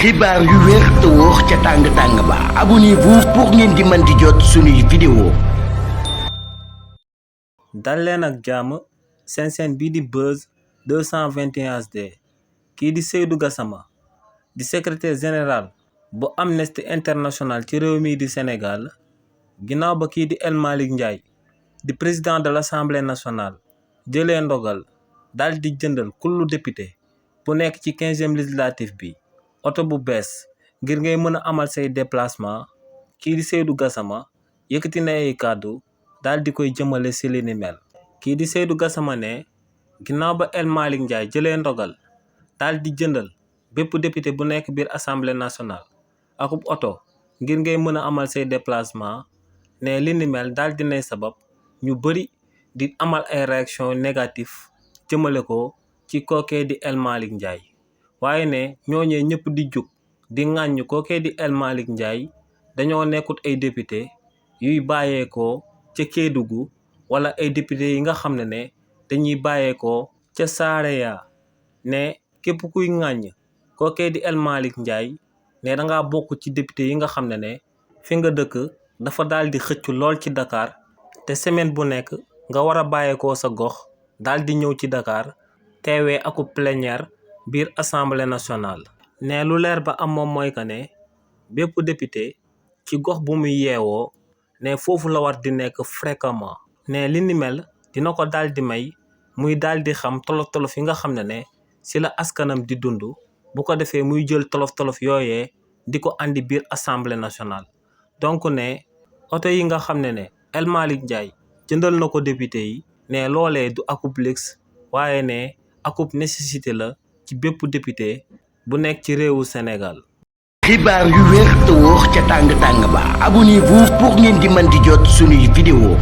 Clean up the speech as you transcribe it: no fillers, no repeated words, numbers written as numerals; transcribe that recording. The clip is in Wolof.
xibaar yu wér te wóor ca tàng ba abonnez-vous pour ngeen di mën di jot suñuy vidéo. dal leen ak jàmm seen bii di Buzz 221 HD kii di Seydou Gassama di secrétaire général bu Amnesty International ci réew mi di Sénégal ginnaaw ba kii di El Malick Ndiaye di président de l'Assemblée nationale jëlee ndogal dal di jëndal kullu député bu nekk ci 15e législatif bi oto bu bees ngir ngay mën a amal say déplacement kii di Seydou Gassama yëkkati na ay kàddu daal di koy jëmale si li ni mel. kii di Seydou Gassama ne ginnaaw ba El Malick Ndiaye jëlee ndogal daal di jëndal bépp député bu nekk biir assemblée nationale akub oto ngir ngay mën a amal say déplacement ne li ni mel daal di nay sabab ñu bëri di amal ay réaction négatif jëmale ko ci kookee di El Malick Ndiaye waaye ne ñooñee ñëpp di jug di ŋàññ kookee di El Malick Ndiaye dañoo nekkut ay député yuy bàyyeekoo ca Kédougou wala ay député yi nga xam ne dañuy bàyyeekoo ca Saraya ne képp kuy ŋàññ kookee di El Malick Ndiaye ne danga bokk ci député yi nga xam ne fi nga dëkk dafa daal di xëcc lool ci Dakar te semaine bu nekk nga war a bàyyeekoo sa gox daal di ñëw ci Dakar teewee aku plénière biir assemblée nationale. ne lu leer ba am moom mooy que ne bépp député ci gox bu muy yeewoo ne foofu la war di nekk fréquemment. ne li ni mel dina ko daal di may muy daal di xam tolof-tolof yi nga xam ne si la askanam di dund bu ko defee muy jël tolof-tolof yooyee di ko andi biir assemblée nationale. donc ne oto yi nga xam ne El Malick Ndiaye jëndal na ko député yi ne loolee du akub luxe waaye ne akub nécessité la ci bépp député bu nekk ci réewu Sénégal. xibaar yu wér te wóor ca tàng ba abonnez-vous pour ngeen di mën di jot suñuy vidéo.